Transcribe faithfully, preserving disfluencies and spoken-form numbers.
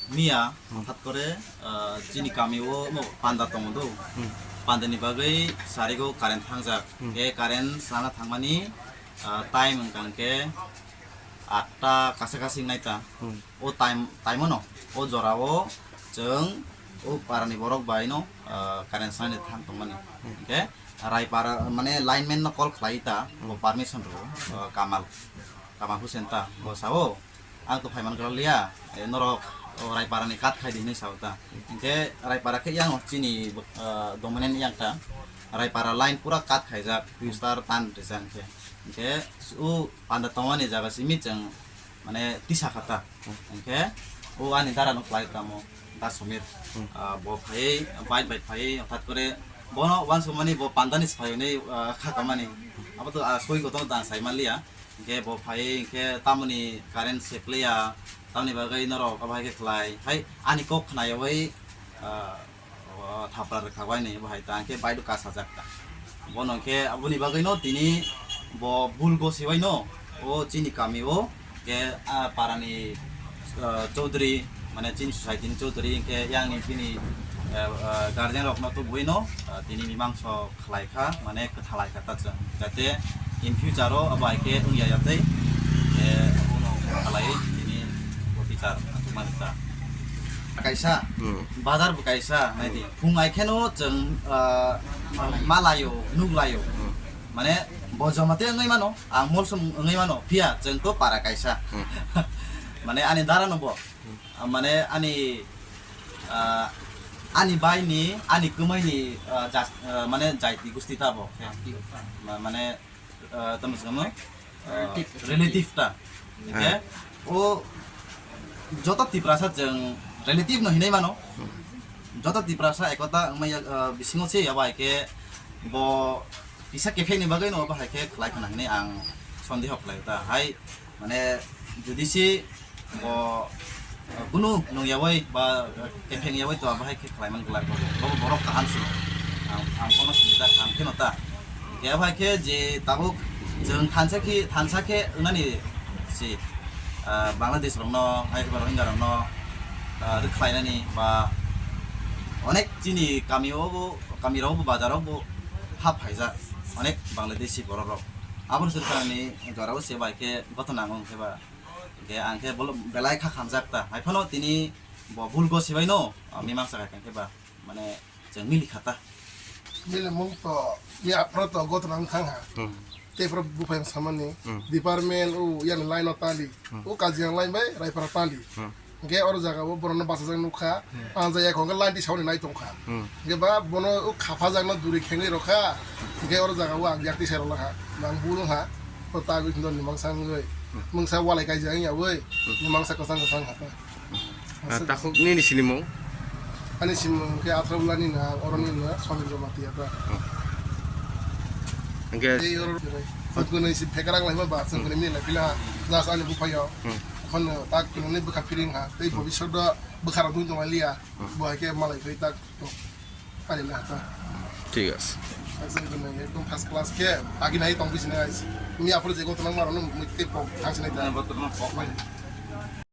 Miya, hmm, hothat kore, ah, chini kami o mo panda tongo do. Hmm. Panda ni bagwi sarigo current thangjak. Hmm. Ke current sana thangmani, ah, time wngkang ke atta kasa kasi wngnai ta. Hmm. O time, time ono, o jora o chwng o para ni borok bai no, ah, current sana ni thang tongmani. Hmm. Ke Raipara, mane lineman no call khlai ta, bo permission rw, ah, Kamal, Kamal Hussein ta, bo sao. Ang to phaiman kwlaliya, eh, norok, o, Raipara ni cut khai di hinwi sao ta. Hinkhe Raipara khe yang chini, eh, dominant yang ta. Raipara line pura cut khaijak, twistar tan rijak hinkhe. Hinkhe o panda tongmani jaga simi chwng mane tisa kha ta. Hinkhe o ani dara no khlai tamo, Da Sumit. Hmm. Ah, bo phaiwi, bike bai phaiwi, hothat kore bono uansukmani bo pandani swphaiywi, ah, kha kamani. Abo to, ah, soi kotor da sai manliya. Hinkhe bo phai, hinkhe tamoni current se phlaiya, tamoni bagwi norok abo hai khe khlai. Hai ani kok khnayawi, ah, o thapra rwkha bai ni bo hai ta, hinkhe bike do kasajak ta. Bono hinkhe aboni bagwi no tini bo bul gosiwai no o chini kami o, hinkhe, ah, parani, ah, Chaudhary, mane chini society ni Chaudhary, hinkhe yang ni bini, ah, ah, guardian rok no tubui no, ah, tini mimang so khlai kha, mane kwthalai kha ta chwng, jate in future o abo hai khe wngya ya tei, eh, abono khalai tini bo bichar achukmani ta. Kaisa, hmm, bazar bo kaisa, nai di. Hmm. Phung ai kheno chwng, ah, ma laio, nuk laio. Hmm. Mane bo joma tei wngwi mano, ang molsom wngwi mano, phiya chwng to para kaisa. Hmm. Mane ani dara no bo. Ah, mane ani, ah, ani bai ni, ani kwmai ni, ah, jas-, ah, mane jaiti gusti ta bo. Ma-, mane, ah, tamo se kamo, ah, relative. Relative ta. Hwnkhe, ah, o joto Tiprasa chwng relative no hinwi mano. Hmm. Joto Tiprasa ekota wngmaya, ah, bisingo se abo hai khe bo kisa kephek ni bagwi no abo hai khe khlai khna hinwi ang sondeho khlai ta. Hai, mane, jodi se bo, uh, kunu nung yawi ba, uh, kepheng yawi to abo hai khe khlai man glak bo. Bo borok kaham se. Ang, ang bono sinijak ang khe no ta. Khe abo hai khe je tabuk chwng thansa khe, thansa khe wngnani si, uh, Bangladesh rok no, hai khe Rohingya rok no, uh, rwkhlai nani ba onek chini kami o bo, kami rok bo, bazar rok bo hap phaijak onek Bangladeshi borok rok. Aboni swrwngni jora o se bai khe gothon nango hwnkhe ba. Hwnkhe ang khe bolo belai kha khamjak ta. Hai phano tini bo bul gosibai no, ah, mimang sa khai khe ba. Mane chwng mili kha ta. Mili mung to ya pro to gothon nang thang ha. Hmm. Tei pro buphang samani. Hmm. Department o yang line o tali. Hmm. O Kaziang line bai Raipara tali. Hmm. Hwnkhe oro jaga o borokno bachajak nukha, hmm, ang jaya hwnkhe line tisaoni nai tongkha. Hmm. Hwnkhe ba bono o khaphajakno duri khengwi rokha, hwnkhe oro jaga o ang yak tisai rwlakha, ang bul wngkha, o tagwi tongdo ni mangsa wngwi, hmm, mungsa walai kaijak wngyawi, hmm, ni mangsa kwchang kwchang kha ta. Ah, aswk. Takhuk nini sinimung? Ani sinimung khe Athraulani na, oroni na, Somindra Matia ta. Hmm. Hwnkhe tei oro, hmm, chwng kwnwi si phekrak laima ba, chwng, hmm, kwnwi mili lai phila, just ani buphai o. Hmm. Ekhon tak kwnwi bwkha phiring ha, tei, hmm, bhobishyot o bwkha rok tong tong liya, hmm, bo hai khe malai phai tak to. Ani na ta. Thik ase. Aswk kwnwi ekdom first class khe agi nai tong bisi nai. Ni aphuru je gothon nang maro no mui tei pok thang sinai ta. Gothon no pok bai.